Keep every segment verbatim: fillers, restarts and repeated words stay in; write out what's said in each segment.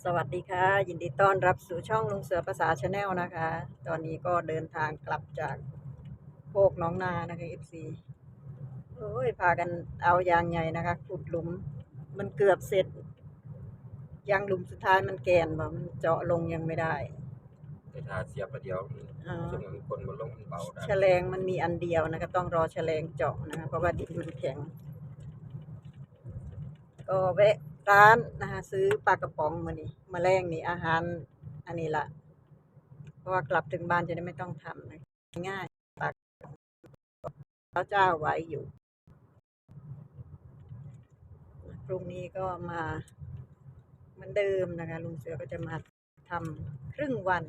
สวัสดีค่ะ ยินดีต้อนรับสู่ช่องลุงเสือภาษา Channel นะคะ ตอนนี้ก็เดินทางกลับจากโคกหนองนานะคะ เอฟซี โอ้ย พากันเอายางใหญ่นะคะ ขุดหลุม มันเกือบเสร็จ ยางหลุมสุดท้ายมันแก่นบ่ มันเจาะลงยังไม่ได้ ไปทาเสียบประเดี๋ยว อ๋อ ซึ่งมันคนบ่ลงมันเบาได้ แฉลงมันมีอันเดียวนะคะ ต้องรอแฉลงเจาะนะคะ เพราะว่าดินมันแข็ง ก็แวะร้านนะคะ ซื้อปลากระป๋องมื้อนี้ มื้อแลงนี่อาหารอันนี้ละ เพราะว่ากลับถึงบ้านจะได้ไม่ต้องทำนะ ง่าย ปลากระป๋องเจ้าไหวอยู่ พรุ่งนี้ก็มาเหมือนเดิมนะคะ ลุงเสือก็จะมาทำครึ่งวัน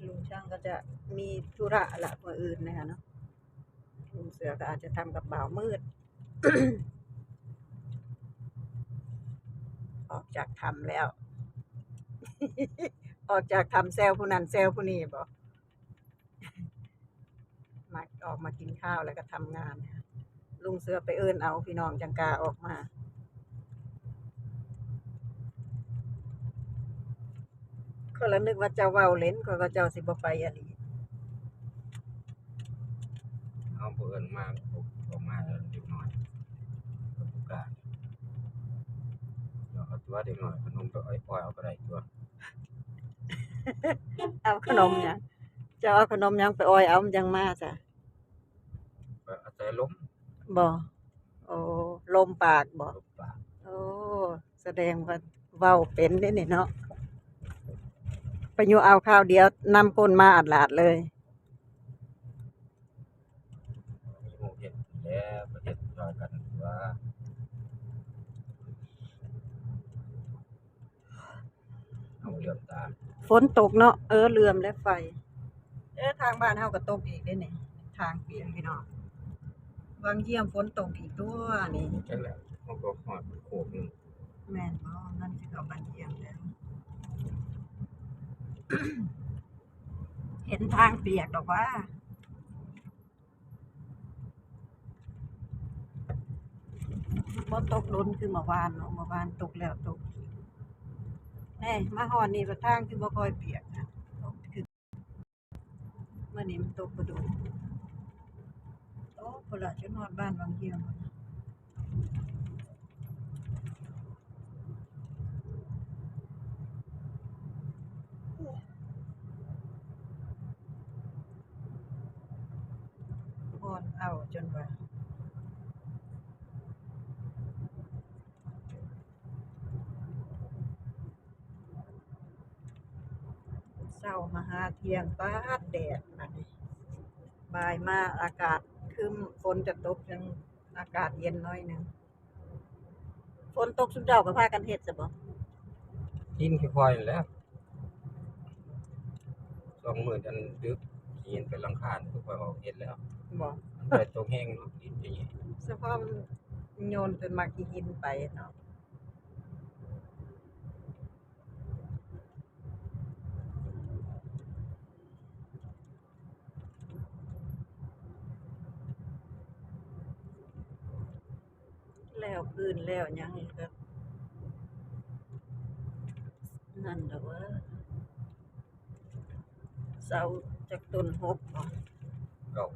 ลุงช่างก็จะมีธุระละมื้ออื่นนะคะเนาะ ลุงเสือก็อาจจะทำกับบ่าวมืด ออกจากถ้ำแล้ว ออกจากถ้ำแซวผู้นั้นแซวผู้นี้บ่ มา ออกมากินข้าวแล้วก็ทำงานค่ะ ลุงเสือไปเอิ้นเอาพี่น้องจังกล้าออกมา ข้อยละนึกว่าเจ้าเว้าเล่น ข้อยว่าเจ้าสิบ่ไปอีหลี เอาผู้เอิ้นมา ออกมาแล้วเด็กน้อย ก็ผู้กล้า เดี๋ยวเอาตัวเด็กน้อย ขนมไปอ้อยๆ เอาก็ได้ตัว เอาขนมหยัง เจ้าเอาขนมหยังไปอ้อยเอา มันจังมาจ้ะ ก็อาศัยลม บ่ โอ้ ลมปากบ่ ลมปาก โอ้ แสดงว่าเว้าเป็นเด้นี่เนาะ ไปอยู่เอาข้าวเดียวนำคนมาอาดลาดเลย มีหมู่เฮ็ดแล้ว ประเทศช่วยกันว่า เอาเหลื่อมตา ฝนตกเนาะ เออ เหลื่อมและไฟ เออ ทางบ้านเฮาก็ตกอีกเด้นี่ ทางเปียกพี่น้อง วังเยี่ยมฝนตกอีกตัวนี่ จังแหละ เฮาก็ฮอดโคกหนึ่ง แม่นบ่ นั่นสิเข้าบ้านเยี่ยมแล้ว เห็นทางเปียกดอกว่า บ่ตกโดนคือเมื่อวานเนาะ เมื่อวานตกแล้วตกอีก แน่ มาฮอดนี่บัดทางคือบ่ค่อยเปียกนะ ตกคือ มื้อนี้มันตกบ่โดน ตกพุ้นละจนฮอดบ้านวังเยี่ยมพุ้น ฮ้อนอ้าวจนว่า เช้ามาหาเที่ยง ป๊าด แดด บัดนี้ บ่ายมาอากาศครึ้ม ฝนจะตก ยังอากาศเย็นหน่อยหนึ่ง ฝนตกซุมเจ้าก็พากันเฮ็ดซะบ่ กินค่อยๆนั่นแหละ ช่วงมื้ออันดึก หินเป็นหลังคา ทุกคนออกเฮ็ดแล้ว บ่ มันไปตกแห้งเนาะ หินเป็นไง เฉพาะมันโยนเป็นหมากขี้หินไปเนาะ แล้วพื้นแล้วหยังนี่ก็ นั่นล่ะเว้อ เสาจักต้น หกบ่ เก้า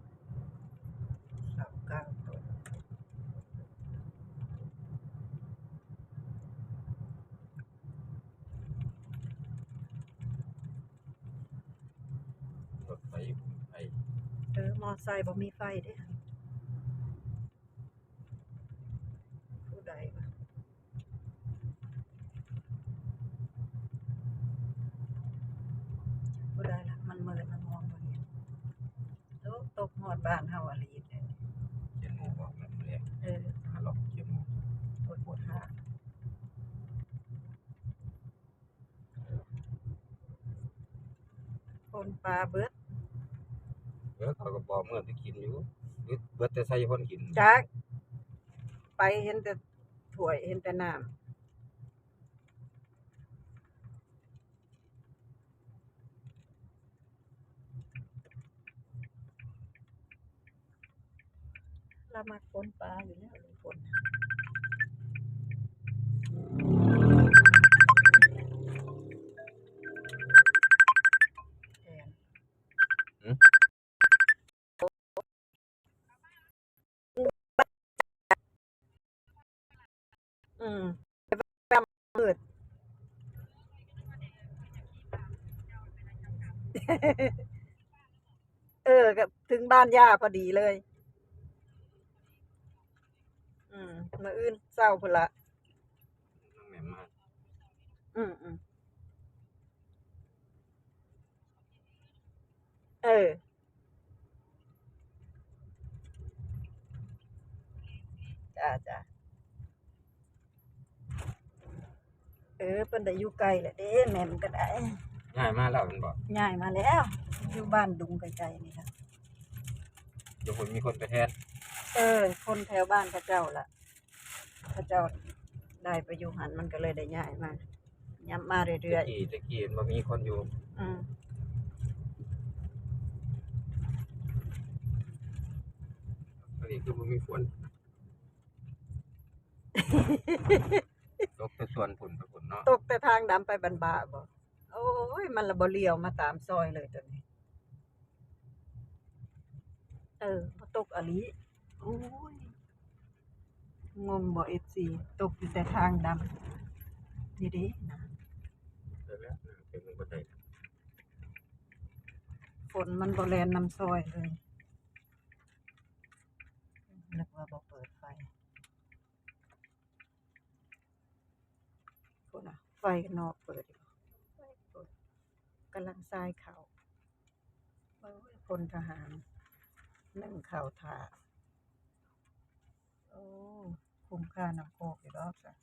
เสาเก้าต้น รถไฟ ไฟ เออ มอไซค์บ่มีไฟเด้ ผู้ใดวะ ผู้ใดล่ะ มันมืด มันมองบ่เห็น ตก ตกฮอดบ้านเฮาอีหลีเด้ เจ็ดโมงบ่ แม่นบ่ เออ หาเลาะ เจ็ดโมง ปวด ปวดหา คนปลาเบิด เออ เขาก็บอกเมื่อไปกินอยู่ เบิด เบิดแต่ไสคนกิน จัก ไปเห็นแต่ถ้วย เห็นแต่น้ำ ลาวมักป่นปลาอยู่แล้ว ลุงพล เ เออ ก็ถึงบ้านย่าพอดีเลย อืม มื้ออื่นเช้าพุ้นละ น้องแหม่มมา อืม อืม เออ จ้า จ้า เออ เพิ่นได้อยู่ไกลแล้วเด้ แหม่มก็ได้ ย้ายมาแล้วแม่นบ่ ย้ายมาแล้ว อยู่บ้านดุงไกลๆนี่ล่ะ อยู่พุ้นมีคนไปแทน เออ คนแถวบ้านเขาเจ้าล่ะ เขาเจ้าได้ไปอยู่หั้น มันก็เลยได้ย้ายมา ย้ายมาเรื่อยๆ แต่กี้ แต่กี้มันบ่มีคนอยู่ อืม อันนี้คือบ่มีฝน ตกแต่สวนพุ้นไปพุ้นเนาะ ตกแต่ทางดำไปบ้านบ้าบ่ โอ้ย มันละบ่เลี้ยวมาตามซอยเลยตัวนี้ เออ บ่ตกอะลี โอ้ย งงบ่ เอฟซี ตกอยู่แต่ทางดำ นี่เด้นะ เดี๋ยวแล้วนะ เป็นมันบ่ได้ ฝนมันบ่แล่นนำซอยเลย นึกว่าบ่เปิดไฟ พุ้นน่ะ ไฟนอกเปิดอยู่ กำลังซายข้าว โอ้ย พลทหาร นึ่งข้าวถ่า โอ้ คุ้มค่าน้ำโคกอยู่ดอกจ้ะ